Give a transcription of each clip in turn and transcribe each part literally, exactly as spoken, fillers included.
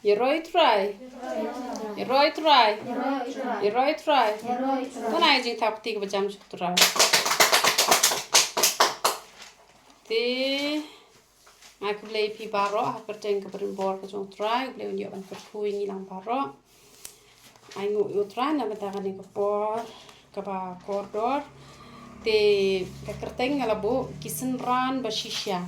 Ïaroh ïa u Trai. Ïaroh ïa u Trai. Ïaroh ïa u Trai. Tang na ka jingthaw kti kaba jam sha u Trai. Te nga ai khublei ïa phi baroh ha ka kyrteng kaba rim bor ka jong u Trai, U Blei un ïoh ban kyrkhu ïa ngi lang baroh. Ai nguh ïa u Trai na ka bynta kane ka por kaba kordor. Te ka kyrteng nga la buh Ki Synran Bashisha.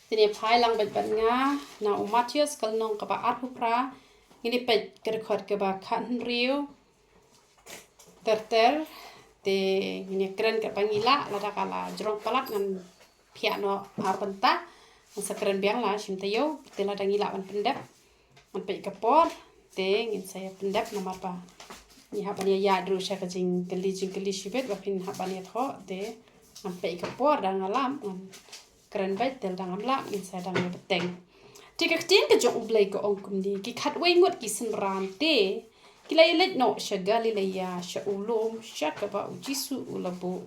Te ngin ïa phai lang beit bad nga na u Mathaios ka lynnong kaba arphew phra, ngin ïa peit ka dkhot kaba khathynriew ter ter. Te ngin ïa kren katba ngi lah, lada ka la jrong palat ngan phiah noh ar bynta. Ngan sa kren biang la shim taïew, te lada ngi lah ban pyndep ngan peit ka por, te ngin sa ïa pyndep namar ba ngi hap ban ïa ïaid ruh sha ka jingkylli jingkylli shibit ba phin hap ban ïathoh, te ngan peit ka por, da nga lam ngan kren beit, te lada ngam lah ngin sa dang ïa bteng. Te ka ktien ka jong U Blei ka ong kumne: Ki khatwei ngut ki synran te ki la ïaleit noh sha Galilea, sha u lum sha kaba U Jisu u la buh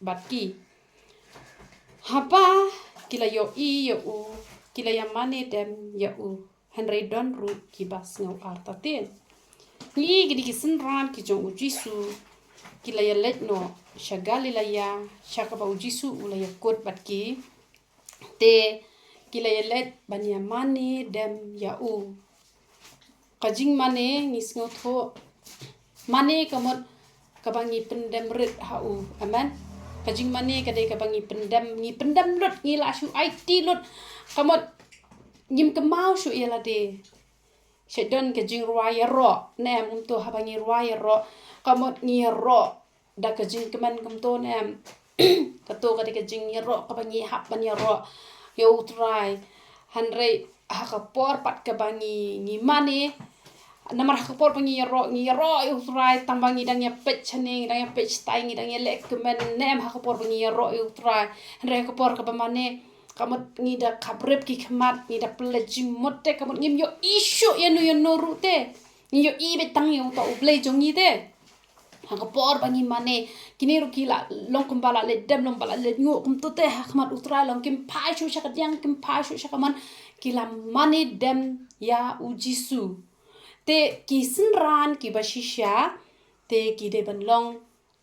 bad ki. Haba ki la ïohi ïa u, ki la ïa mane dem ïa u, hynrei don ruh kiba sngew artatien. Ngi kine ki synran ki jong U Jisu, ki la ïaleit noh sha Galilea, sha kaba U Jisu u la ïakut bad ki. Te ki la ïaleit ban ïa mane dem ïa u. Ka jingmane ngi sngewthuh, mane ka mut kaba ngi pyndem rit ha u. Amen. Ka jingmane ka dei kaba ngi pyndem, ngi pyndem lut, ngi la shu aiti lut. Ka mut ngim kynmaw shuh ïa lade. Sha don ka jingrwai ïaroh, ne em, kumto haba ngi rwai ïaroh, ka mut ngi ïaroh da ka jingkmen kumto, ne em. Kato ka dei ka jingïaroh kaba ngi hap ban ïaroh ïa u Trai. Hynrei ha ka por pat kaba ngi, ngi mane, namar ha ka por ba ngi ïaroh, ngi ïaroh ïa u Trai, tang ba ngi dang ïa peit shane, ngi dang ïa peit shatai, ngi dang ïa leh kmen, ne em, ha ka por ba ngi ïaroh ïa u Trai. Hynrei ha ka por kaba mane, ka mut ngi da khaprip ki khmat, ngi da pynleit jingmut te, ka mut ngim ïohi shuh ïano ïano ruh te. Ngi ïohi beit tang ïa uta U Blei jong ngi te. Ha ka por ba ngi mane, kine ruh ki la long kumba la leit dem, long ba la leit nguh kumto te ha khmat u Trai, long kim phai shuh sha kadiang, kim phai shuh sha kamon, ki la mane dem ïa u Jisu. Te ki synran kiba shisha te ki dei ban long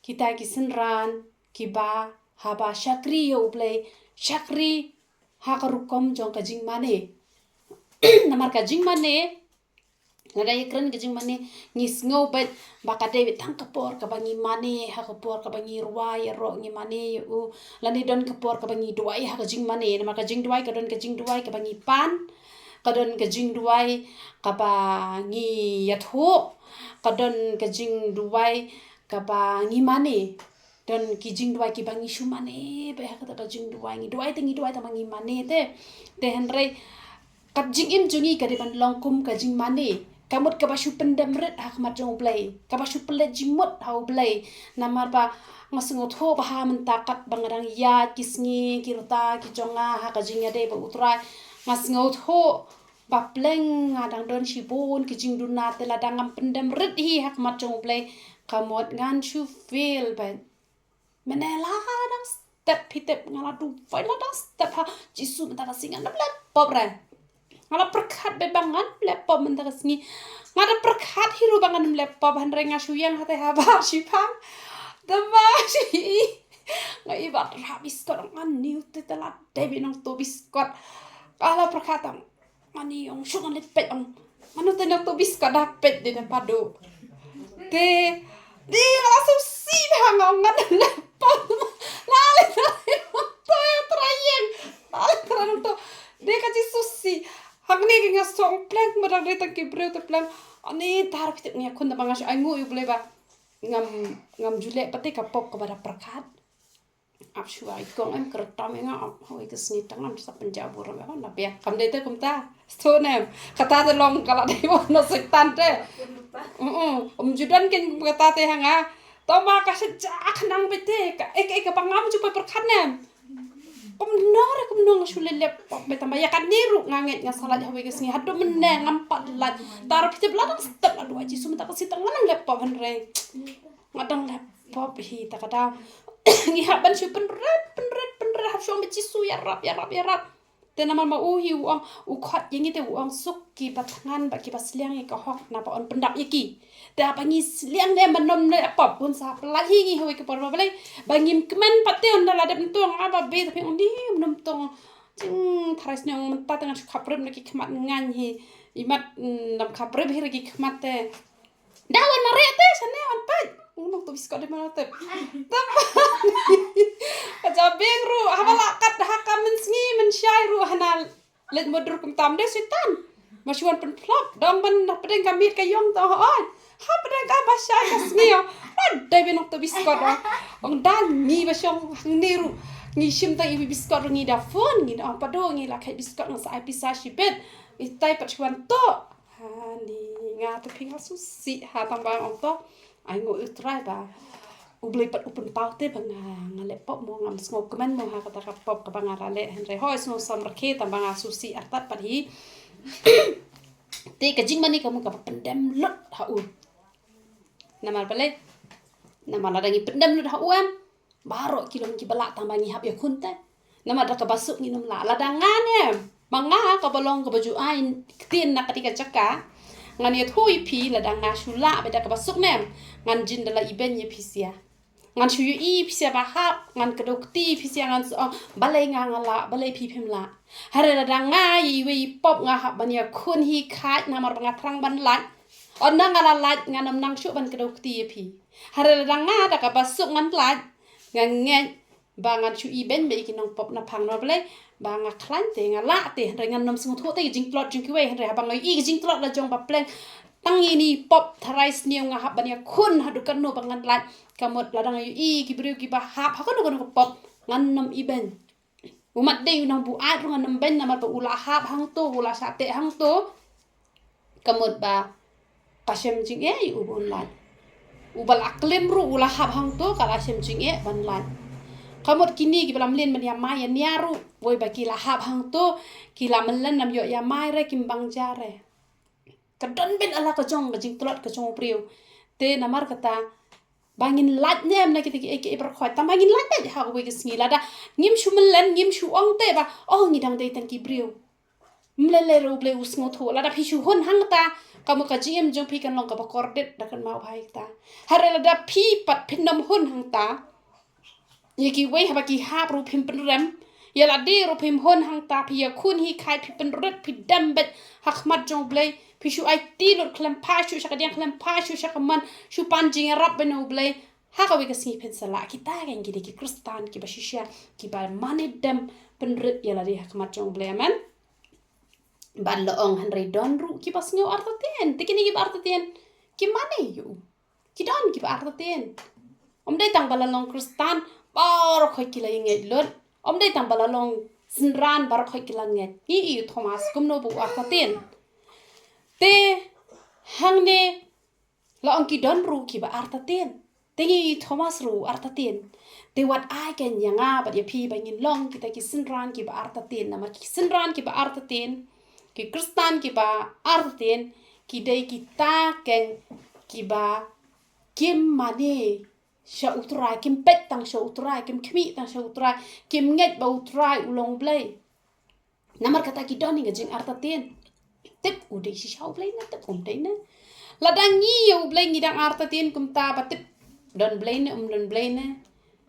kita ki synran kiba haba shakri ïa U Blei, shakri ha ka rukom jong ka jingmane. Namar ka jingmane, lada ïa kren ka jingmane, ngi sngew beit ba ka dei beit tang ka por kaba ngi mane, ha ka por kaba ngi rwai ïaroh ngi mane ïa u, lane don ka por kaba ngi duwai ha ka jingmane, namar ka jingduwai ka don ka jingduwai kaba ngi pan, ka don ka jingduwai kaba ngi ïathuh, ka don ka jingduwai kaba ngi mane. Don ki jingduwai kiba ngi shu mane beit ha kata ka jingduwai, ngi duwai te, ngi duwai te, ma ngi mane te. Te hynrei ka jingim jong ngi ka dei ban long kum ka jingmane, ka mut kaba shu pyndem rit ha khmat jong U Blei, kaba shu pynleit jingmut ha U Blei. Namar ba nga sngewthuh ba ha mynta katba nga dang ïaid ki sngi ki rta ki jong nga ha ka jingïadei bad u Trai, nga sngewthuh ba pleng nga dang don shibun ki jingduna, te lada ngam pyndem rit hi ha khmat jong U Blei, ka mut ngan shu fail beit. Mynne la dang step, phi tip, nga la duwai la dang step ha Jisu mynta ka sngi, ngan ym leh pop re. Nga la pyrkhat beit ba ngan ym leh pop mynta ka sngi. Nga da pyrkhat hi ruh ba ngan ym leh pop, hynrei nga shu ïeng hangtei ha bar shipang. Te ba shi, nga i ba rah biskot, nga niu te, te la dei beit nongtuh biskot. Nga la pyrkhat tang, mane ong, shu ngan leit peit ong. Mano te nongtuh biskot da peit de na padu. Te, de la sngewsih bha, nga ong ngan leit peit. La leit, la leit to ïa u Trai ïeng. La leit, la leit to. De ka jingsngewsih. Hangne ki nga sngewthuh pleng ba dang dei tang ki briew te pleng. Ani tar phi tip, nga ïakhun da ba nga shu ainguh ïa U Blei ba ngam, ngam ju leh pat te ka pop kaba da pyrkhat. Ap shuwa i kong em, kyrtam ïa nga, ap hawei ka sngi tang ngam sa pynjah burom ïa nga na biang. Kam dei te kumta. Stone em. Kata te long ka la dei ba na Soitan te. Mm, mm. Ym ju don kein kata te ha nga. To ma ka sha ja khnang beit te. Ka, eh, ka, eh, kaba ngam ju poi pyrkhat ne em. Kumno re kumno nga shu leh leh pop beit, tang ba ïa kane ruh nga ngeit nga sa lait hawei ka sngi. Haduh mynne ngam pat lait. Tar phi tip la dang step la duwai Jisu mynta ka sngi tang nga nang leh pop, hynrei nga dang leh pop hi ta ka daw. Ngi hap ban shu pynrit, pynrit, pynrit. hap shu ong ba Jisu, ïarap, ïarap, ïarap. Te namar ma u hi u ong, u khot ïa ngi te u ong suk kiba thngan bad kiba sliang ïa ka hok naba yn pyndap ïa ki. Te haba ngi sliang ne ban nym ne pop, un sa pyllait hi ngi ha kawei ka por ba balei. Ba ngim kmen pat te, ynda la dep ntu nga ba be, te phi ong nym nym tong. Jingtharai sniang mynta te ngan shu khapbrip na ki khmat ngaiñ hi. Imat, mm, nym khapbrip hi ra ki khmat te. Da wan mareh te, shane wan peit. U nongtuh biskot dei mareh te. Tam. Ka jabieng ruh, haba la kat ha ka mynsngi mynshai ruh hana leit mudui kumta, ym dei soitan. Ma shu wan pynphlop, dang ban na pdeng ka miet ka ïong to hoi. Ha pdeng kaba shai ka sngi. Ym dei ba nongtuh biskot. Ong da ngi ba shong hangne ruh. Ngi shim tang iwei biskot ruh ngi da phone, ngi da ong pado ngi la kheit biskot ngan sa ai pisa shibit. Itai pat shu wan tuh. Hani nga te phi nga sngewsih ha tang ba ong to. Ai nguh ïa U Trai ba U Blei pat u pynpaw te ba nga, nga leh pop mo, ngam sngewkmen mo ha kata ka pop kaba nga la leh, hynrei hoi sngewsih mareh tang ba nga sngewsih artat pat hi. Te ka jingmane ka mut kaba pyndem lut ha u. Namar balei? Namar lada ngi pyndem lut ha u em, baroh ki long kiba lah tang ba ngi hap ïakhun te. Namar da kaba suk ngin ym lah. Lada nga ne, ma nga kaba long kaba ju ai ktien na kata ka jaka, ngan ïathuh ïa phi, lada nga shu lah bad da kaba suk ne, ngan jin da la ibeiñ ïa phi sia. Ngan shu ïohi phi sia ba hap, ngan kdew kti phi sia, ngan sa ong balei nga nga lah, balei phi phim lah. Hynrei lada nga ïa iwei i pop nga hap ban ïakhun hi khait namar ba nga thrang ban lait. Ynda nga la lait ngan ym nang shuh ban kdew kti ïa phi. Hynrei lada nga da kaba suk ngan lait, nga ngeit ba ngan shu ibeiñ bad ïa ki nongpop naphang. Namar balei? Ba nga khlaiñ te, nga lah te, hynrei ngan nym sngewthuh te ïa ka jingtlot jong kiwei, hynrei haba nga ïohi ka jingtlot la jong ba pleng. Tang ïa ini i pop tharai sniew nga hap ban ïakhun haduh katno ba ngan lait. Ka mut lada nga ïohi ki briew kiba hap ha kano kano ka pop, ngan nym ibeiñ. U mat dei u nongbuaid ruh ngan nym beiñ namar ba u la hap hangto, u la shah teh hangto. Ka mut ba ka shem jingeh ïa u ba un lait. Uba la klim ruh u la hap hangto, ka la shem jingeh ban lait. Ka mut kine kiba la mlien ban ïamai ïa nia ruh, wei ba ki la hap hangto, ki la mlien nym ïoh ïamai re, kim bang ja re. Ka don beit ala ka jong ka jingtlot ka jong u briew. Te namar kata ba ngin lait ne em na kita kiei kiei baroh khoit. Tang ba ngin lait beit ha kawei ka sngi, lada ngim shu mlien, ngim shu ong te ba, oh, ngi dang dei tang ki briew. Ym lei lei ruh U Blei u sngewthuh. Lada phi shu hun hangta, ka mut ka jingim jong phi kan long kaba kordit da kynmaw bha ïa kata. Hynrei lada phi pat phin nym hun hangta, ïa kiwei haba ki hap ruh phim pynrem, ïa lade ruh phim hun hangta, phi ïakhun hi khait, phi pynrit, phi dem beit ha khmat jong U Blei, phi shu aiti lut khlem phai shuh sha kadiang, khlem phai shuh sha kamon, shu pan jingïarap beit na U Blei. Ha kawei ka sngi phin sa lah. Kita kein ki dei ki Khristan kiba shisha, kiba mane dem pynrit ïa lade ha khmat jong U Blei. Amen. Bad la ong hynrei don ruh kiba sngew artatien. Te kine kiba artatien ki mane ïa u. Ki don kiba artatien. Ym dei tang ba la long Khristan baroh khoit ki la ïa ngeit lut. Ym dei tang ba la long synran baroh khoit ki la ngeit. Ngi ïohi u Thomas kumno ba u artatien. Te hangne la ong ki don ruh kiba artatien. Te ngi ïohi u Thomas ruh u artatien. Te wat ai kein ïa nga bad ïa phi ba ngin long kita ki synran kiba artatien. Namar ki synran kiba artatien, ki Khristan kiba artatien, ki dei kita kein kiba kim mane sha U Trai, kim peit tang sha U Trai, kim khmih tang sha U Trai, kim ngeit ba U Trai u long U Blei. Namar kata ki don ïa ka jingartatien. Tip u dei shisha U Blei ne, tip um dei ne. Lada ngi ïa U Blei ngi dang artatien kumta ba tip don Blei ne, um don Blei ne.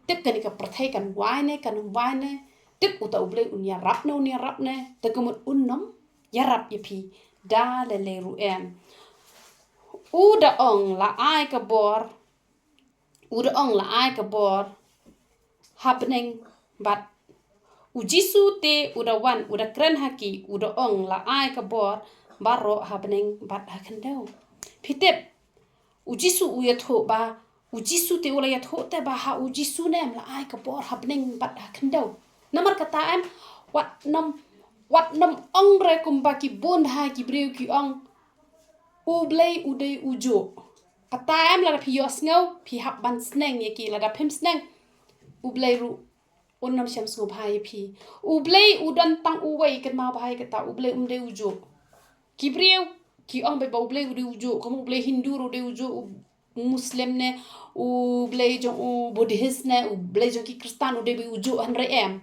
Tip kane ka pyrthei kan wai ne, kan ym wai ne. Tip uta U Blei un ïarap ne, un ïarap ne. Te ka mut un nym ïarap ïa phi da lei lei ruh em. U da ong la ai ka bor, u da ong la ai ka bor ha bneng bad U Jisu te u da wan, u da kren ha ki, u da ong la ai ka bor baroh ha bneng bad ha khyndew. Phi tip, U Jisu u ïathuh ba, U Jisu te u la ïathuh te ba ha U Jisu ne em la ai ka bor ha bneng bad ha khyndew. Namar kata em, wat nym, wat nym ong re kumba ki bun ha ki briew ki ong, U Blei u dei u juh. Kata em lada phi ïohsngew, phi hap ban sneng ïa ki, lada phim sneng, U Blei ruh un nym shem sngewbha ïa phi. U Blei u don tang uwei, kynmaw bha ïa kata, U Blei um dei u juh. Ki briew ki ong beit ba U Blei u dei u juh, kum U Blei Hindu ruh u dei u juh, u Muslim ne, U Blei jong u Buddhist ne, U Blei jong ki Khristan u dei beit u juh, hynrei em.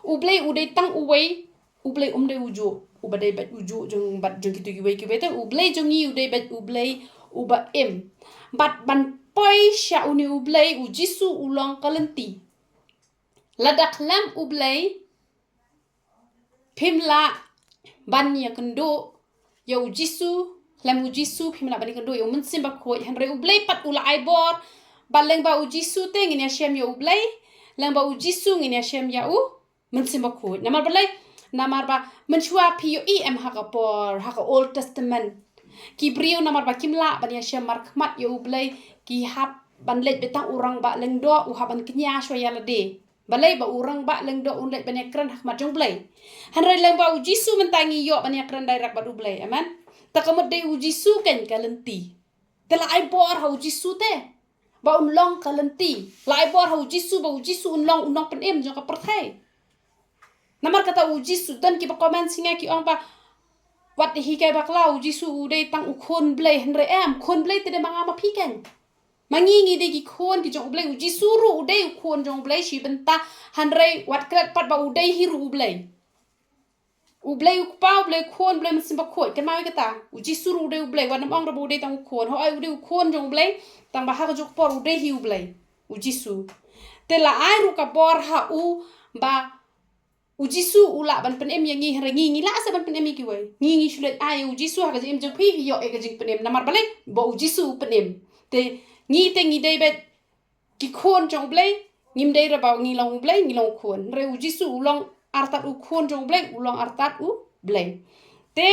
U Blei u dei tang uwei, U Blei um dei ujuh, uba dei bad ujuh jong bad jong kitu kiwei kiwei te, U Blei jong ngi u dei bad U Blei uba im. Bad ban poi sha une U Blei, U Jisu u long ka lynti. Lada khlem U Blei, phim lah ban ïakynduh ïa U Jisu, khlem U Jisu, phim lah ban ïakynduh ïa U Mynsiem Bakhuid, hynrei U Blei pat u la ai bor, ba lyngba U Jisu te ngin ïashem ïa U Blei, lyngba U Jisu ngin ïashem ïa U Mynsiem Bakhuid. Namar balei? Namar ba mynshuwa phi ïohi em ha ka por, ha ka Old Testament, ki briew namar ba kim lah ban ïashem markhmat ïa U Blei, ki hap ban leit beit tang u rangbah lyngdoh, u hap ban kñia shuwa ïa lade. Balei? Ba u rangbah lyngdoh un leit ban ïakren ha khmat jong U Blei. Hynrei lyngba U Jisu mynta ngi ïoh ban ïakren direct bad U Blei. Amen. Te ka mut dei U Jisu keiñ ka lynti. Te la ai bor ha U Jisu te ba un long ka lynti. La ai bor ha U Jisu ba U Jisu un long u nongpynim jong ka pyrthei. Namar kata U Jisu, don kiba comment sha nga ki ong ba, wat hikai bakla, U Jisu u dei tang u khun Blei, hynrei em, khun Blei te dei ma nga ma phi keiñ. Ma ngi ngi dei ki khun ki jong U Blei, U Jisu ruh u dei u khun jong U Blei shi bynta, hynrei wat klet pat ba u dei hi ruh U Blei. U Blei U Kpa, U Blei U Khun, U Blei Mynsiem Bakhuid, kynmaw ïa kata. U Jisu ruh u dei U Blei, wat nym ong ruh ba u dei tang u khun. Hooid u dei u khun jong U Blei, tang ba ha kajuh ka por u dei hi U Blei, U Jisu. Te la ai ruh ka bor ha u ba U Jisu u lah ban pynim ïa ngi, hynrei ngi, ngi lah sa ban pynim ïa kiwei. Ngi, ngi shu leit ai ïa U Jisu ha ka jingim jong phi, phi ïoh ïa ka jingpynim. Namar balei? Ba U Jisu u pynim. Te ngi te ngi dei beit ki khun jong U Blei, ngim dei re ba ngi long U Blei, ngi long u khun. Hynrei U Jisu u long artat u khun jong U Blei, u long artat U Blei. Te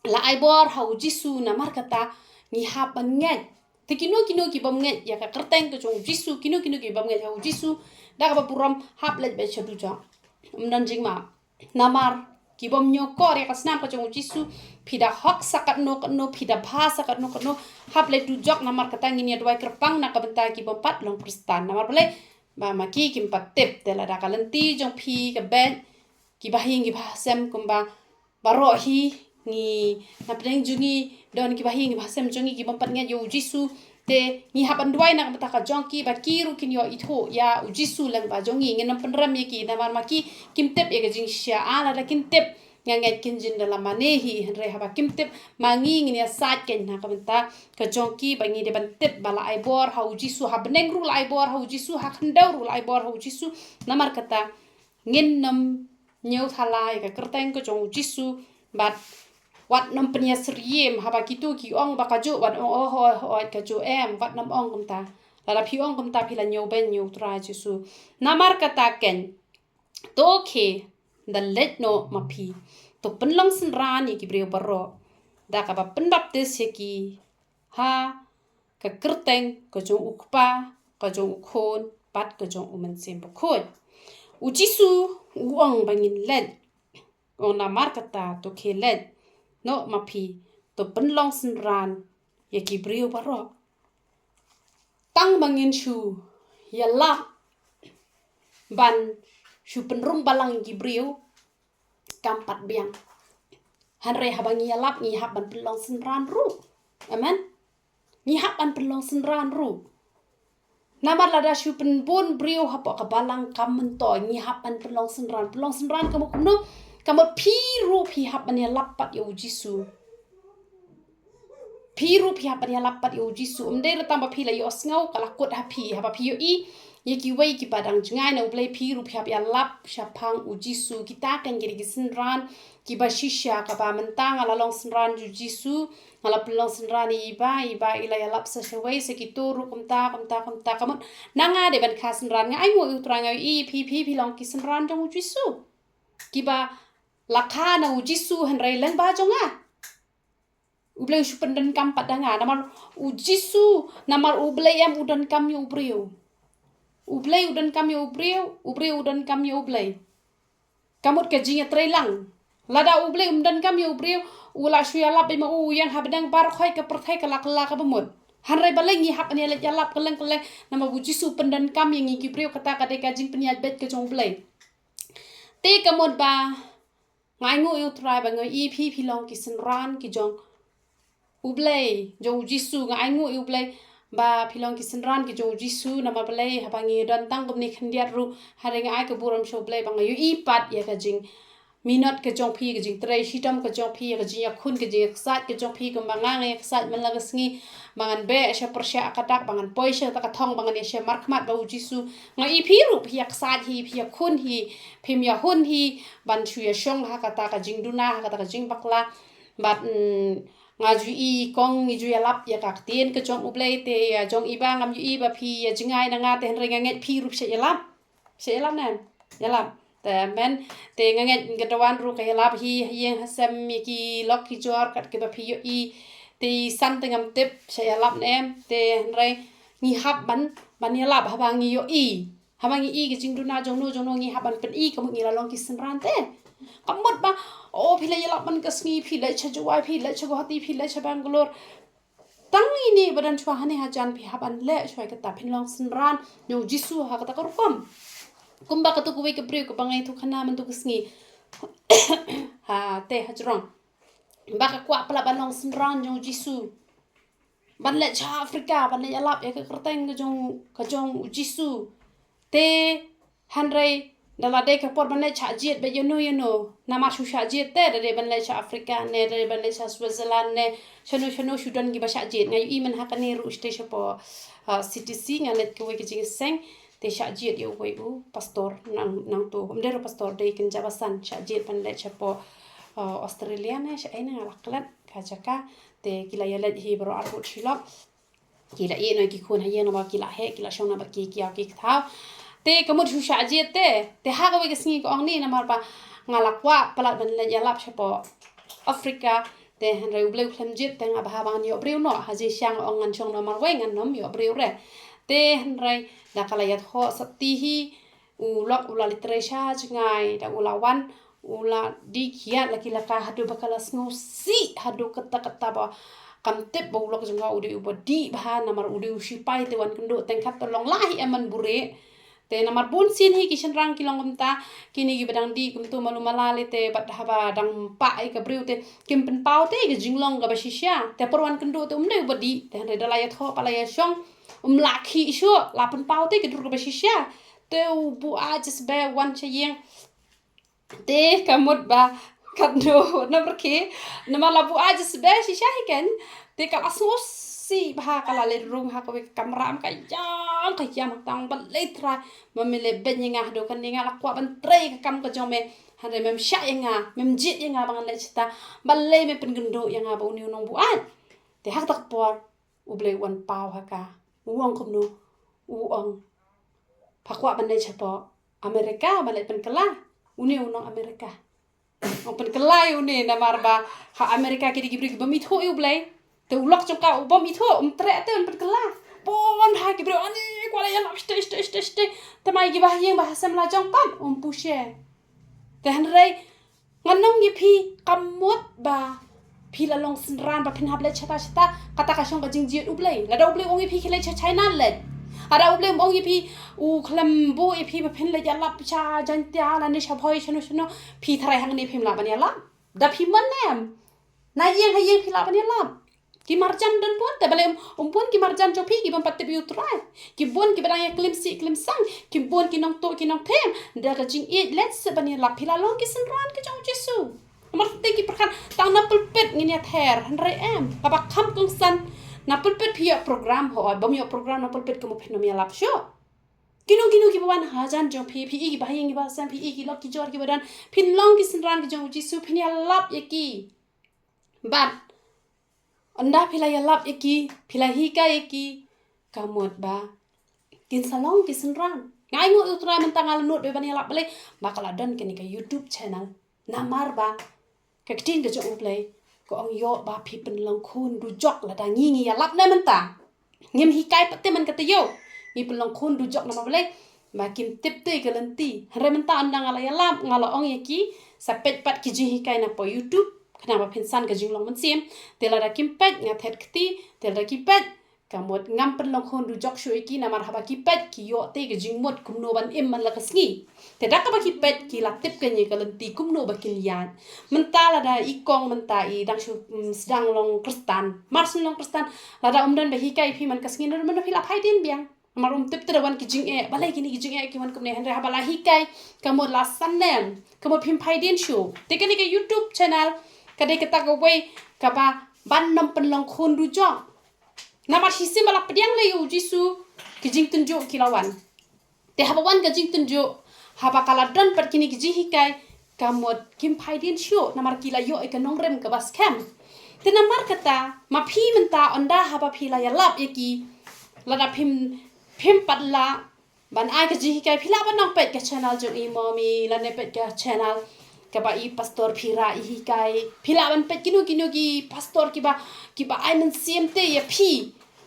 la ai bor ha U Jisu, namar kata ngi hap ban ngeit. Te kino kino ki bym ngeit ïa ka kyrteng ka jong U Jisu, kino kino ki bym ngeit ha U Jisu, da kaba burom hap leit beit sha dujok. Ym don jingmap. Namar ki bym ñiewkor ïa ka snam ka jong U Jisu, phi da hok sa katno katno, phi da bha sa katno katno, hap leit dujok. Namar kata ngin ïa duwai kyrpang na ka bynta ki bym pat long Khristan. Namar balei? Ba ma ki kim pat tip. Te lada ka lynti jong phi ka beit, kiba ha ïing kiba ha sem kumba baroh hi, ngi, na pdeng jong ngi don kiba ha ïing kiba ha sem jong ngi ki bym pat ngeit ïa U Jisu. Te ngi hap ban duwai na ka bynta ka jong ki ba ki ruh kin ïoh ithuh ïa U Jisu lyngba jong ngi. Ngin ym pynrem ïa ki namar ma ki kim tip ïa ka jingshisha. Ah, lada kin tip, nga ngeit kin jin da la mane hi, hynrei haba kim tip, ma ngi ngin ïa sait keiñ na ka bynta ka jong ki ba ngi dei ban tip ba la ai bor ha U Jisu, ha bneng ruh la ai bor ha U Jisu, ha khyndew ruh la ai bor ha U Jisu. Namar kata ngin nym ñiew thala ïa ka kyrteng ka jong U Jisu, bad wat nym pynïasyriem. Haba kitu ki ong ba kajuh, wat ong, oh, oh, oh, kajuh em, wat nym ong kumta. Lada phi ong kumta phi la ñiewbeiñ ïa U Trai Jisu. Namar kata keiñ, to khie, da leit noh ma phi, to pynlong synran ïa ki briew baroh, da kaba pynbaptis ïa ki ha ka kyrteng ka jong U Kpa, ka jong U Khun, bad ka jong U Mynsiem Bakhuid. U Jisu u ong ba ngin leit. U ong namar kata to khie leit noh ma phi, to pynlong synran ïa ki briew baroh. Tang ba ngin shu ïalap ban shu pynrung balang ïa ki briew, kam pat biang. Hynrei haba ngi ïalap ngi hap ban pynlong synran ruh. Amen. Ngi hap ban pynlong synran ruh. Namar lada shu pynbun briew hapoh ka balang kam myntoi, ngi hap ban pynlong synran. Pynlong synran ka mut kumno? Ka mut phi ruh phi hap ban ïalap pat ïa U Jisu. Phi ruh phi hap ban ïalap pat ïa U Jisu. Ym dei re tang ba phi la ïohsngew ka la kut ha phi, haba phi ïohi ïa kiwei kiba dang jngai na U Blei, phi ruh phi hap ïalap shaphang U Jisu. Kita keiñ ki dei ki synran kiba shisha, kaba mynta nga la long synran jong U Jisu, nga la pynlong synran ïa i Bah, i Bah i la ïalap sa shawei, sa kito ruh kumta, kumta, kumta. Ka mut na nga dei ban kha synran, nga ainguh ïa U Trai, nga ïohi phi, phi, phi long ki synran jong U Jisu, kiba la kha na U Jisu hynrei lyngba jong nga. U Blei u shu pyndonkam pat da nga, namar U Jisu, namar U Blei em u donkam ïa u briew. U Blei u donkam ïa u briew, u briew u donkam ïa U Blei. Ka mut ka jingïatreilang. Lada U Blei um donkam ïa u briew, u la shu ïalap beit ma u, u ïeng ha bneng, baroh khoit ka pyrthei ka la kylla kaba mut. Hynrei balei ngi hap ban ïaleit ïalap kylleng kylleng, namar U Jisu u pyndonkam ïa ngi ki briew, kata ka dei ka jingpynïaid beit ka jong U Blei. Te ka mut ba nga ainguh ïa U Trai ba nga ïohi phi, phi long ki synran ki jong U Blei, jong U Jisu. Nga ainguh ïa U Blei ba phi long ki synran ki jong u Jisu, namar balei haba ngi don tang kumne khyndiat ruh, hynrei nga ai ka burom sha u Blei ba nga ïohi pat ïa ka jingminot ka jong phi, ka jingtrei shitom ka jong phi, ïa ka jingïakhun, ka jingïaksaid ka jong phi, kumba nga nga ïaksaid man la ka sngi ba ngan beh sha pyrshah ka dak, ba ngan poi sha kata ka thong, ba ngan ïashim markhmat bad u Jisu. Nga ïohi phi ruh phi ïaksaid hi, phi ïakhun hi, phim ïahun hi ban shu ïashong ha kata ka jingduna, ha kata ka jingbakla. Bad, mm, nga ju i kong ngi ju ïalap ïa ka ktien ka jong u Blei, te ïa jong i ba ngam ju i ba phi ïa jngai na nga, te hynrei nga ngeit phi ruh shah ïalap. Shah ïalap ne em? Ïalap. Te men, te nga ngeit ka Dawan ruh ka ïalap hi ha ïing ha sem ïa ki lok ki jor kat kiba phi ïohi. Te i san te ngam tip shah ïalap ne em, te hynrei ngi hap ban, ban ïalap haba ngi ïohi. Haba ngi i ka jingduna jong no jong no ngi hap ban pyni ka mut ngi la long ki synran te. Ka mut ba, oh, phi la ïalap man ka sngi, phi leit sha Jowai, phi leit sha Guwahati, phi leit sha Bangalore. Tang ine ba don shuwa hangne hajan phi hap ban leh shuwa kata, phin long synran jong u Jisu ha kata ka rukom. Kumba katu kawei ka briew kaba nga ïathuh khana mynta ka sngi. Ha te ha jrong. Ba ka kwah palat ban long synran jong u Jisu. Ban leit sha Africa, ban leit ïalap ïa ka kyrteng ka jong, ka jong u Jisu. Te hynrei da la dei ka por ban leit shah jied bad ïano ïano. Namar shu shah jied te, da dei ban leit sha Africa ne, da dei ban leit sha Switzerland ne, shano shano shu don kiba shah jied. Nga ïohi mynta kane ruh shatei shapoh, uh, C T C, nga leit kawei ka jingïaseng. Te shah jied ïa uwei u pastor nang, nangto. Ym dei ruh pastor, dei kynja basan, shah jied ban leit shapoh, uh, Australia ne, shaei ne nga la klet ka jaka. Te ki la ïaleit hi baroh arngut shilok. Ki la ïeh noh ïa ki khun ha ïing namar ki la heh, ki la shong na bad ki, ki ïaw ki kthaw. Te ka mut shu shah jied te, te ha kawei ka sngi ka ong ni namar ba nga la kwah palat ban leit ïalap shapoh Africa. Te hynrei U Blei u khlem jied te nga bha ba ngan ïoh briew noh, ha jingshisha nga ong ngan shong noh marwei, ngan nym ïoh briew re. Te hynrei da ka la ïathoh sati hi, u lok u la leit trei sha jngai, da u la wan, u la dih kiad la ki laka haduh ba ka la sngewsih, haduh katta katta ba kam tip ba u lok jong nga u dei uba dih bha, namar u dei u sipai te wan kynduh teng kat te long lah hi em man buhrieh. Te namar bun sien hi ki shynrang ki long kumta, kine kiba dang dih kumto malu mala lei te bad haba dang pah ïa ka briew te kim pynpaw te ka jinglong kaba shisha. Te por wan kynduh te um dei uba dih, te hynrei da la ïathoh pat la ïashong, um lah khih shuh, la pynpaw te ka dur kaba shisha. Te u buaid jasbe wan sha ïing. Te ka mut ba katno, namar ki, namar la buaid jasbe shisha hi ken. Te ka la sngewsih bha, ka la leit rung ha kawei ka kamra, em, ka ïam, ka ïam, tang balei Trai ba me leh beiñ ïa nga haduh kane, nga la kwah ban trei ka kam ka jong me. Hynrei mem shah ïa nga, mem jied ïa nga ba ngan leit shata. Balei me pynkynduh ïa nga bad une u nongbuaid? Te ha kata ka por U Blei u wan paw ha ka. U ong kumno? U ong, pha kwah ban leit shapoh America, ban leit pynkylla. Une u nong America. Ong pynkylla ïa une namar ba ha America ki dei ki briew ki bym ithuh ïa U Blei. Te u lok jong ka u bym ithuh, um treh te un pynkylla. Bun ha ki briew, ani kwah leit ïalap shatei shatei shatei shatei. Te ma ïa kiba ha ïing ba ha sem la jong pat um push. Te hynrei ngan ong ïa phi, ka mut ba phi la long synran ba phin hap leit shata shata, kata ka shong ka jingjied U Blei. Lada U Blei u ong ïa phi khie leit sha China, leit. Lada U Blei u ong ïa phi, u khlem buh ïa phi ba phin leit ïalap sha Jaintia lane sha Bhoi shano shano, phi tharai hangne phim lah ban ïalap? Da phi mon ne em? Na ïing ha ïing phi lah ban ïalap? Ki marjan don bun, te balei um, um bun ki marjan jong phi ki bym pat tip ïa U Trai? Ki bun kiba dang ïa klim sih klim sang, ki bun ki nongtuh ki nongthem. Da ka jingïeit leit seh ban ïalap, phi la long ki synran ki jong U Jisu. Namar te ki pyrkhat tang na pulpit ngin ïather, hynrei em, kaba kham kongsan, na pulpit phi ïoh program, hooid bym ïoh program na pulpit kumno phin ym ïalap shuh? Kino kino kiba wan hajan jong phi, phi i kiba ha ïing kiba ha sem, phi i ki lok ki jor kiba don, phin long ki synran ki jong U Jisu, phin ïalap ïa ki. Bad ynda phi la ïalap ïa ki, phi la hikai ïa ki, ka mut ba kin sa long ki synran. Nga ainguh ïa U Trai mynta nga la nud bad ban ïalap, balei? Ba ka la don kane ka YouTube channel. Namar ba ka ktien ka jong U Blei ka ong, ïoh ba phi pynlong khun dujok lada ngi ngi ïalap ne mynta. Ngim hikai pat te man ka taïew. Ngi pynlong khun dujok namar balei? Ba kim tip te ka lynti. Hynrei mynta ynda nga la ïalap, nga la ong ïa ki, sa peit pat ki jinghikai na poh YouTube, khnang ba phin san ka jinglong mynsiem. Te lada kim peit, nga thet kti, te lada kim peit, Ka mut ngam pynlong khun dujok shuh ïa ki namar haba ki peit ki ïoh te ka jingmut kumno ban im man la ka sngi. Te da kaba ki peit ki la tip kane ka lynti kumno ba kin ïaid. Mynta lada i kong mynta i dang shu, mm, sdang long Khristan. Mar shu long Khristan lada um don ba hikai phi man ka sngi, na mynta phi la phai dien biang. Namar um tip te da wan ki jingeh, balei kine ki jingeh ki wan kumne, hynrei haba la hikai ka mut la sanem, ka mut phim phai dien shuh. Te kane ka YouTube channel ka dei kata kawei kaba ban nym pynlong khun dujok. Namar shisien ba la pdiang leh ïa u Jisu ki jingtynjuh ki la wan. Te haba wan ka jingtynjuh, haba ka la don pat kine ki jinghikai, ka mut kim phai dien shuh namar ki la ïoh ïa ka nongrim kaba skhem. Te namar kata ma phi mynta, ynda haba phi la ïalap ïa ki, lada phim, phim pat lah ban ai ka jinghikai, phi lah ban nang peit ka channel jong i Momi lane peit ka channel kaba i pastor Phira i hikai. Phi lah ban peit kino kino ki pastor kiba, kiba ai mynsiem te ïa phi.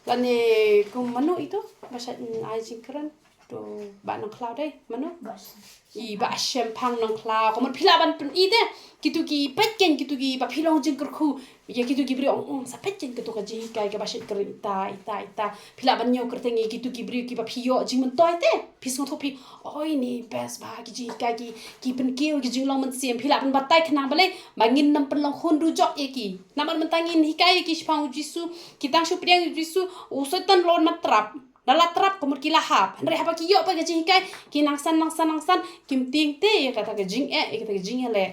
Lane kum mano ito ba shait, mm, ai jingkren. To Bah Nongkhlaw dei, mano? Bah Shem. I Bah Shemphang Nongkhlaw. Ka mut phi lah ban pyn-i te. Kitu ki peit keiñ kitu kiba phi long jingkyrkhu ïa kitu ki briew, ong, ong, sa peit keiñ kitu ka jinghikai kaba shait kren ita, ita, ita. Phi lah ban ñiew kyrteng ïa kitu ki briew kiba phi ïoh jingmyntoi te. Phi sngewthuh phi, oi, ni best ba ki jinghikai ki, ki pynkiew ki jinglong mynsiem. Phi lah ban batai khnang balei ba ngin nym pynlong khun dujok ïa ki. Namar mynta ngin hikai ïa ki shaphang u Jisu, ki tang shu pdiang ïa u Jisu, u Soitan lon mat trap. Da la trap ka mut ki la hap. Hynrei haba ki ïoh pat ka jinghikai, ki nang san, nang san, nang san, kim tieng te ïa kata ka jingeh, ïa kata ka jingeh leh.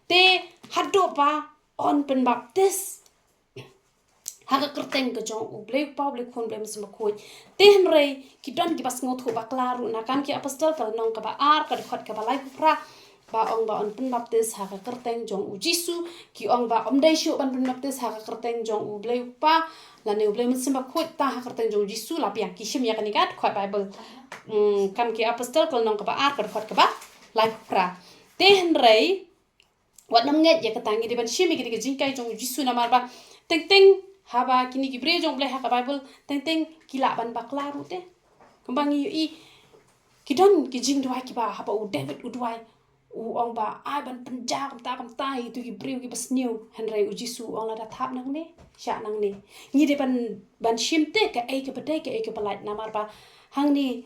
Te haduh ba yn pynbaptis ha ka kyrteng ka jong U Blei U Kpa, U Blei U Khun, U Blei Mynsiem Bakhuid. Te hynrei ki don kiba sngewthuh bakla ruh. Na Kam ki Apostol ka lynnong kaba ar, ka dkhot kaba laiphew phra, ba ong ba yn pynbaptis ha ka kyrteng jong u Jisu. Ki ong ba ym dei shuh ban pynbaptis ha ka kyrteng jong U Blei U Kpa lane U Blei Mynsiem Bakhuid, tang ha ka kyrteng jong u Jisu la biang. Ki shim ïa kane ka dkhot Baibl. Hmm, Kam ki Apostol ka lynnong kaba ar, ka dkhot kaba laiphew phra. Te hynrei wat nym ngeit ïa kata, ngi dei ban shim ïa kine ki jinghikai jong u Jisu namar ba teng teng haba kine ki briew jong U Blei ha ka Baibl teng teng ki lah ban bakla ruh te. Kumba ngi ïohi ki don ki jingduwai kiba haba u David u duwai, u ong ba ai ban pynjah kumta kumta ïa kitu ki briew kiba sniew, hynrei u Jisu u ong lada thap nangne, shah nangne. Ngi dei ban, ban shim te kaei kaba dei, kaei kaba lait, namar ba hangne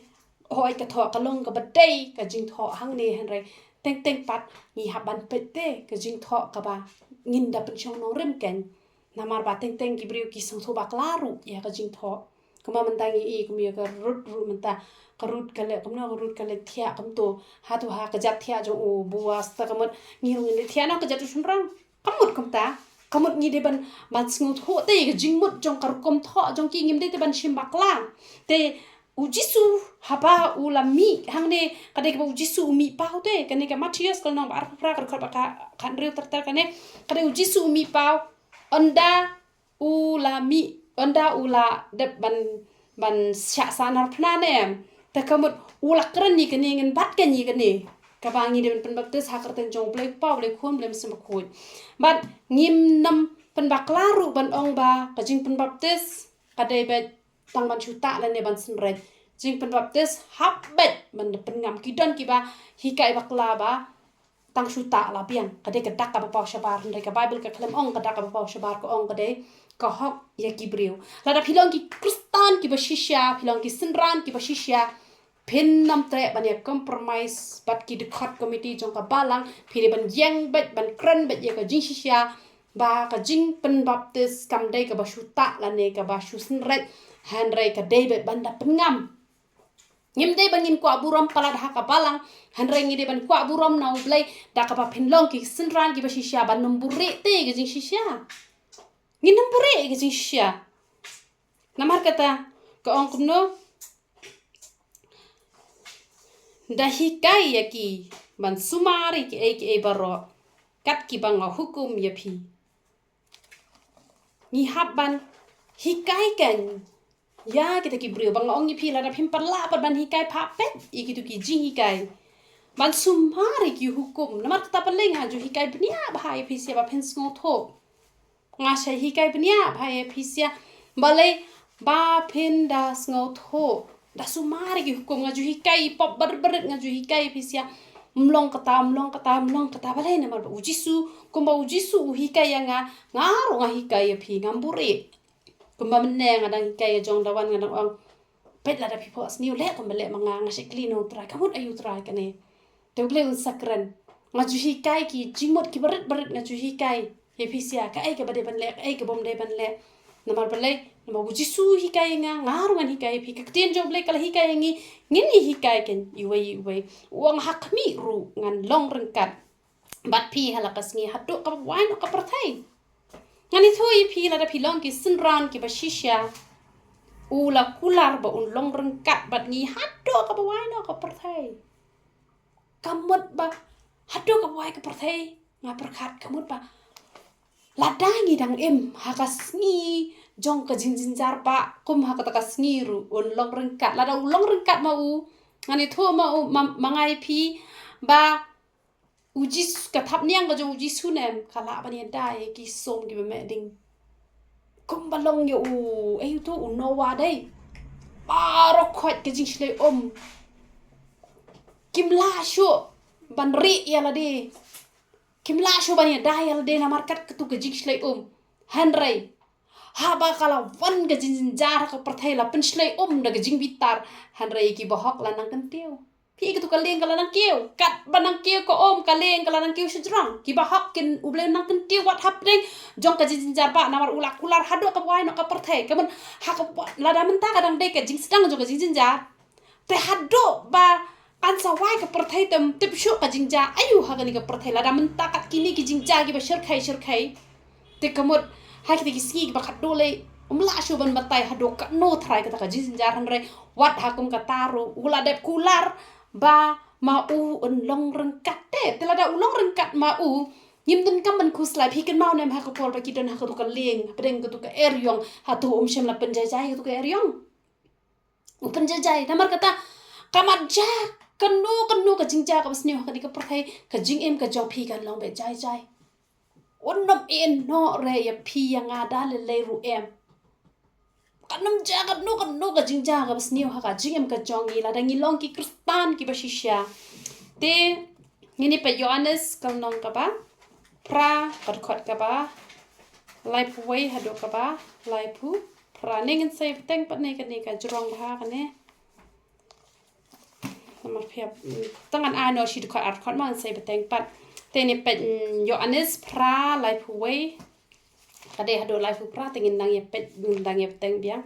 hooid ka thoh ka long kaba dei ka jingthoh hangne, hynrei teng teng pat ngi hap ban peit te ka jingthoh kaba ngin da pynshong nongrim keiñ. Namar ba teng teng ki briew ki sngewthuh bakla ruh ïa ka jingthoh. Kumba mynta ngi i kum ïa ka Ruth, Ruth mynta, ka Ruth ka leit kumno, ka Ruth ka leit thiah kumto. Hato ha ka jait thiah jong u Boas, ta ka mut ngi ruh ngin leit thiah na ka jait u shynrang. Ka mut kumta, ka mut ngi dei ban, ban sngewthuh te ïa ka jingmut jong ka rukom thoh jong ki, ngim dei te ban shim bakla. Te u Jisu haba u la mih hangne, ka dei kaba u Jisu u mih paw te, kane ka Mathaios ka lynnong ba arphew phra, ka dkhot ba ka, khathynriew ter ter, kane ka dei u Jisu u mih paw. Ynda u la mih, ynda u la dep ban, ban shah sahnarphna ne em, te ka mut u la kren ïa kane, ngin bat keiñ ïa kane, kaba ngi dei ban pynbaptis ha ka kyrteng jong U Blei U Kpa, U Blei U Khun, U Blei Mynsiem Bakhuid. Bad ngim nym pynbakla ruh ban ong ba ka jingpynbaptis ka dei beit tang ban shu tah lane ban synreit. Jingpynbaptis hap beit ban da pynngam. Ki don kiba hikai bakla ba tang shu tah la biang. Ka dei ka dak kaba paw shabar, hynrei ka Baibl ka khlem ong ka dak kaba paw shabar, ka ong ka dei ka hok ïa ki briew. Lada phi long ki Khristan kiba shisha, phi long ki synran kiba shisha, phin nym treh ban ïa compromise bad ki dkhot komiti jong ka balang. Phi dei ban ïeng beit, ban kren beit ïa ka jingshisha ba ka jingpynbaptis kam dei kaba shu tah lane kaba shu synreit, hynrei ka dei beit ban da pynngam. Ngim dei ba ngin kwah burom palat ha ka balang, hynrei ngi dei ban kwah burom na U Blei da kaba phin long ki synran kiba shisha, ban nym buhrieh te ïa ka jingshisha. Ngin nym buhrieh ïa ka jingshisha. Namar kata ka ong kumno, da hikai ïa ki ban sumar ïa kiei kiei baroh kat kiba nga hukum ïa phi. Ngi hap ban hikai keiñ ïa kita ki briew. Ba nga ong ïa phi, lada phim pat lah pat ban hikai, pha peit ïa kitu ki jinghikai, ban sumar ïa ki hukum. Namar kata balei nga ju hikai bniah bha ïa phi shisha, ba phin sngewthuh. Nga shait hikai bniah bha ïa phi shisha, balei, ba phin da sngewthuh. Da sumar ïa ki hukum. Nga ju hikai ïa pop barit barit, nga ju hikai ïa phi shisha, ym long kata, ym long kata, ym long kata. Balei? Namar ba u Jisu, kumba u Jisu u hikai ïa nga, nga ruh nga hikai ïa phi, ngam buhrieh. Kumba mynne nga dang hikai ïa jong Dawan, nga dang ong, peit, lada phi phohsniew leh kumba leh ma nga, nga shait kylli na U Trai, ka mut aïu Trai kane. Te U Blei un sa kren. Nga ju hikai ki jingmut kiba rit ba rit, nga ju hikai ïa phi sha kaei kaba dei ban leh, kaei kaba ym dei ban leh. Namar balei? Namar U Jisu u hikai ïa nga, nga ruh ngan hikai ïa phi. Ka ktien jong U Blei ka la hikai ïa ngi, ngin ïa hikai keiñ iwei iwei. U ong, ha khmih ruh ngan long ryngkat bad phi ha la ka sngi, haduh kaba wai noh ka pyrthei. Ngan ïathuh ïa phi, lada phi long ki synran kiba shisha, u la kular ba un long ryngkat bad ngi haduh kaba wai noh ka pyrthei. Ka mut ba haduh kaba wai ka pyrthei, nga pyrkhat, ka mut ba lada ngi dang im ha ka sngi jong ka jingjynjar ba kum ha kata ka sngi ruh un long ryngkat. Lada u long ryngkat ma u, ngan ïathuh ma u, ma, ma nga ïa phi, ba U Jisu, ka thapniang ka jong U Jisu ne em ka lah ban ïada ïa ki sum kiba meh ding. Kumba long ïa u, aïu to, u Noah dei. Baroh khoit ka jingshlei um. Kim lah shuh ban rieh ïa lade. Kim lah shuh ban ïada ïa lade namar kat katu ka jingshlei um. Hynrei haba ka la wan ka jingjynjar ha ka pyrthei, la pynshlei um da ka jingbitar. Hynrei ki bahok la nang kyntiew. Phi, katu ka lieng ka la nang kiew. Katba nang kiew ka um, ka lieng ka la nang kiew shajrong. Ki bahok kin, U Blei nang kyntiew wat hapdeng jong ka jingjynjar ba, namar u la kular haduh kaba wai noh ka pyrthei. Ka mut ha kaba, lada mynta ka dang dei ka jingsdang jong ka jingjynjar, te haduh ba kan sa wai ka pyrthei te ym tip shuh ka jingjia aïu ha kane ka pyrthei. Lada mynta kat kine ki jingjia kiba shyrkhei shyrkhei, te ka mut ha kita ki sngi kiba khatduh lei, ym lah shuh ban batai haduh katno tharai kata ka jingjynjar. Hynrei wat ha kum kata ruh u la dep kular ba ma u un long ryngkat te. Te lada u long ryngkat ma u, ngim donkam ban khuslai. Phi kynmaw ne em ha ka por ba ki don ha katu ka lieng, hapdeng katu ka eriong, hato um shym la pynjaijai katu ka eriong? U pynjaijai. Namar kata, ka mat jia kano kano ka jingjia kaba sniew ha kane ka pyrthei, ka jingim ka jong phi kan long beit jaijai. Un ym ïehnoh re ïa phi ïa nga da lei lei ruh em. Kan ym jia kano kano ka jingjia kaba sniew ha ka jingim ka jong ngi, lada ngi long ki Khristan kiba shisha. Te ngin ïa peit Ïoannis ka lynnong kaba phra, ka dkhot kaba laiphew wei haduh kaba laiphew phra. Ne ngin sa ïa bteng pat ne kane ka jrong bha kane. Namar phi hap, mm, tang ngan ai noh shi dkhot ar dkhot, ma ngin sa ïa bteng pat. Te ngin ïa peit, mm, Ïoannis phra, laiphew wei. Ka dei haduh laiphew phra, te ngin nang ïa peit, ngin nang ïa bteng biang.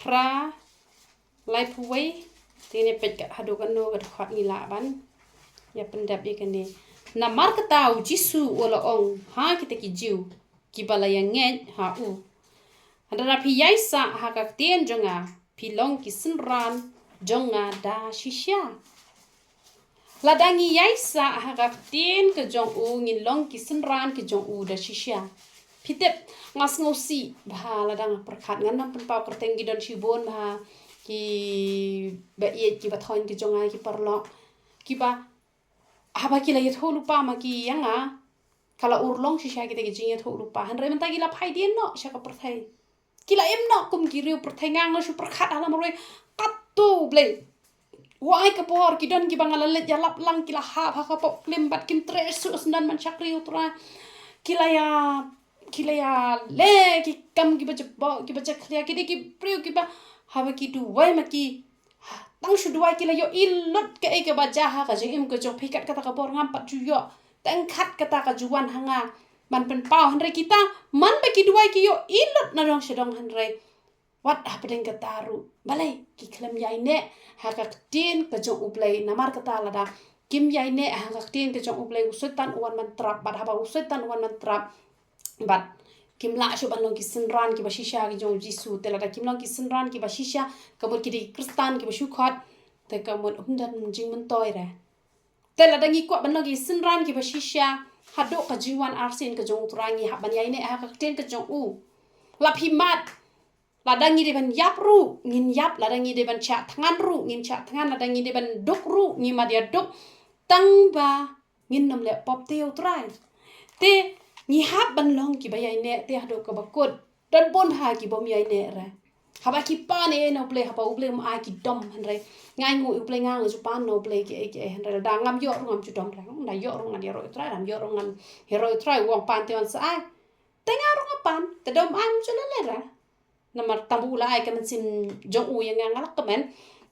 Phra, laiphew wei, te ngin ïa peit ka haduh kano ka dkhot ngi lah ban ïa pyndep ïa kane. Namar kata U Jisu u la ong ha kita ki Jiw kiba la ïa ngeit ha u, hynrei lada phi ïaisah ha ka ktien jong nga, phi long ki synran jong nga da shisha. Lada ngi ïaisah ha ka ktien ka jong u, ngin long ki synran ki jong u da shisha. Phi tip, nga sngewsih bha lada nga pyrkhat, ngan ym pynpaw kyrteng, ki don shibun bha kiba ïeit kiba thoiñ ki jong nga, ki paralok kiba haba ki la ïathuh lypa ma ki ïa nga, ka la urlong shisha kita ki jingïathuh lypa. Hynrei mynta ki la phai dien noh sha ka pyrthei. Ki la im noh kum ki riew pyrthei. Nga nga shu pyrkhat ha la marwei, kato Blei, u ai ka por, ki don kiba nga la leit ïalap lang, ki la hap ha ka pop klim bad kim treh shuh sdang ban shakri U Trai. Ki la ïa, ki la ïa leh ki kam kiba jabok, kiba jakhlia. Ki dei ki briew kiba haba ki duwai ma ki, tang shu duwai ki la ïohi lut kaei kaba jia ha ka jingim ka jong phi. Kat kata ka bor ngam pat ju ïoh, tang kat kata ka ju wan ha nga ban pynpaw. Hynrei kita, man ba ki duwai ki ïohi lut na dong sha dong, hynrei wat hapdeng kata ruh, balei? Ki khlem ïaineh ha ka ktien ka jong U Blei. Namar kata lada kim ïaineh ha ka ktien ka jong U Blei, u Soitan u wan ban trap. Bad haba u Soitan u wan ban trap, bad kim lah shuh ban long ki synran kiba shisha ki jong U Jisu. Te lada kim long ki synran kiba shisha, ka mut ki dei ki Khristan kiba shu khot, te ka mut ym don jingmyntoi re. Te lada ngi kwah ban long ki synran kiba shisha haduh ka jingwan arsien ka jong U Trai, ngi hap ban ïaineh ha ka ktien ka jong u. La phi mad, lada ngi dei ban ïap ruh ngin ïap, lada ngi dei ban shah thngan ruh ngin shah thngan, lada ngi dei ban duk ruh ngi mad ïa duk, tang ba ngin ym leh pop te ïa U Trai. Te ngi hap ban long kiba ïaineh te haduh kaba kut. Don bun ha ki bym ïaineh re. Haba ki pan ïa na U Blei, haba U Blei um ai ki dom, hynrei nga ainguh ïa U Blei, nga nga ju pan na U Blei kiei kiei, hynrei lada ngam ïoh ruh ngam ju dom re. Nda ïoh ruh ngan ïaroh ïa U Trai, ngam ïoh ruh ngan ïaroh ïa U Trai, u ong pan te un sa ai. Te nga ruh nga pan, te da um ai ngam ju leh lei re. Namar tang ba u la ai ka mynsiem jong u ïa nga, nga la kmen.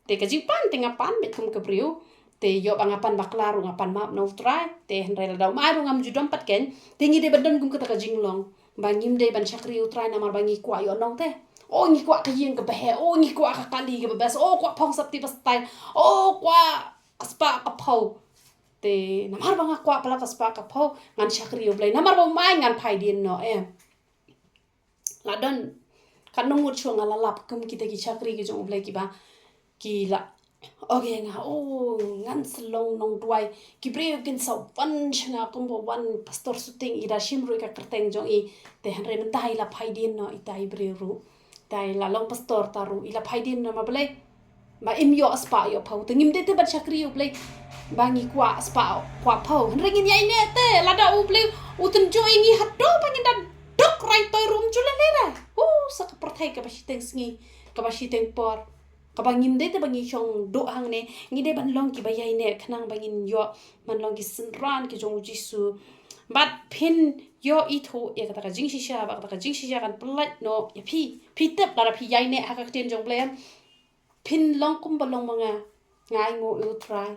Te ka jingpan te nga pan beit kum ka briew. Te ïoh ba nga pan bakla ruh nga pan map na U Trai. Te hynrei lada um ai ruh ngam ju dom pat kein. Te ngi dei ban don kum kata ka jinglong ba ngim dei ban shakri U Trai namar ba ngi kwah ïoh nongtei. O ngi kwah ka ïing kaba heh, o ngi kwah ka kali kaba best, o kwah phong sopti ba style, o kwah ka spah ka phew. Te namar ba nga kwah palat ka spah ka phew, ngan shakri U Blei. Namar ba um ai ngan phai dien noh, em. La don katno ngut shuh nga la lap kum kita ki shakri ki jong U Blei kiba ki la, okay, nga, oh, ngan sa long nongduwai. Ki briew kin sa wan sha nga kumba wan pastor Suting, i da shim ruh ïa ka kyrteng jong i. Te hynrei mynta i la phai dien noh ita i briew ruh. Te i la long pastor ta ruh, i la phai dien noh, namar balei? Ba im ïoh spah ïoh phew. Te ngim dei te ban shakri U Blei ba ngi kwah spah kwah phew. Hynrei ngin ïaineh te, lada U Blei u tynjuh ïa ngi haduh ba ngin da duk raitoi ruh, um ju leh lei re. Uh, sa ka pyrthei kaba shiteng sngi, kaba shiteng por, kaba ngim dei te ba ngi shong duh hangne. Ngi dei ban long kiba ïaineh khnang ba ngin ïoh ban long ki synran ki jong U Jisu. Bad phin ïoh ithuh ïa kata ka jingshisha, ba kata ka jingshisha kan pyllait noh ïa phi. Phi tip lada phi ïaineh ha ka ktien jong U Blei, em, phin long kumba long ma nga. Nga ainguh ïa U Trai,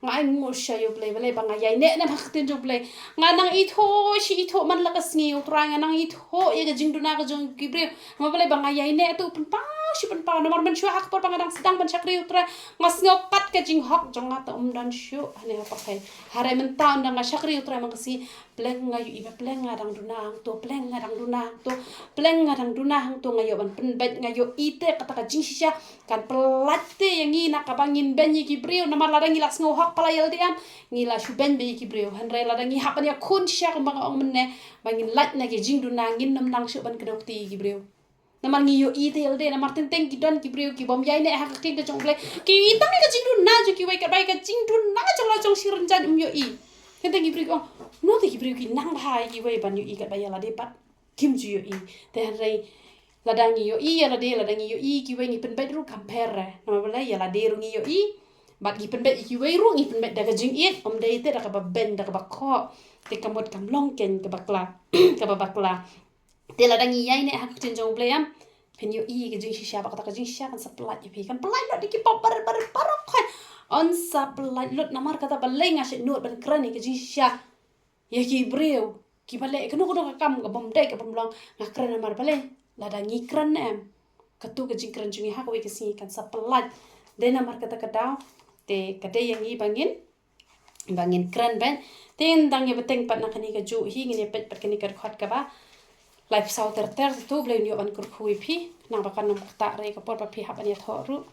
nga ainguh shisha ïa U Blei, balei ba nga ïaineh ne em ha ka ktien jong U Blei. Nga nang ithuh shi ithuh man la ka sngi, U Trai, nga nang ithuh ïa ka jingduna ka jong ki briew. Namar balei ba nga ïaineh te u pynpaw shi pynpaw. Namar mynshuwa ha ka por ba nga dang sdang ban shakri U Trai, nga sngew kat ka jinghok jong nga te um don shuh hangne ha pyrthei. Hynrei mynta ynda nga shakri U Trai man ka sngi, pleng nga ïohi ba pleng nga dang duna hangto, pleng nga dang duna hangto, pleng nga dang duna hangto, nga ïoh ban pynbeit, nga ïohi te kata ka jingshisha kan pyllait te ïa ngi na kaba ngin beiñ ïa ki briew. Namar lada ngi la sngew hok palat ïalade, em, ngi la shu beiñ beit ïa ki briew. Hynrei lada ngi hap ban ïakhun shisha kumba nga ong mynne, ba ngin lait na ki jingduna, ngin ym nang shuh ban kdew kti ïa ki briew. Namar ngi ïohi te ïalade, namar teng teng ki don ki briew ki bym ïaineh ha ka ktien ka jong U Blei. Ki tang ïa ka jingduna jong kiwei, katba ïa ka jingduna jong la jong shi rynjang um ïohi. Teng teng ki briew ki ong, no te ki briew ki nang bha ïa kiwei ban ïohi katba ïalade pat kim ju ïohi. Te hynrei lada ngi ïohi ïalade, lada ngi ïohi kiwei, ngi pynbeit ruh kam pher re. Namar balei? Ïalade ruh ngi ïohi, bad ngi pynbeit ïa kiwei ruh ngi pynbeit da ka jingïeit, ym dei te da kaba beiñ, da kaba khoh. Te ka mut kam long kein kaba bakla, kaba bakla. Te lada ngi ïaineh ha ka ktien jong U Blei, em, phin ïohi ka jingshisha, ba kata ka jingshisha kan sa pyllait ïa phi, kan pyllait lut ïa ki pop barit barit baroh khoit. Yn sa pyllait lut. Namar kata balei nga shait nud ban kren ïa ka jingshisha ïa ki briew kiba leh kano kano ka kam ka bym dei ka bym long. Nga kren namar balei? Lada ngi kren, em, kato ka jingkren jong ngi ha kawei ka sngi kan sa pyllait. Dei namar kata ka daw te ka dei ïa ngi ba ngin, ba ngin kren beit. Te ngin dang ïa bteng pat na kane kajuh hi, ngin ïa peit pat kane ka dkhot kaba laiphew saw ter ter. Te to U Blei un ïoh ban kyrkhu ïa phi, nang ba kan ym ktah re ka por ba phi hap ban ïathoh ruh.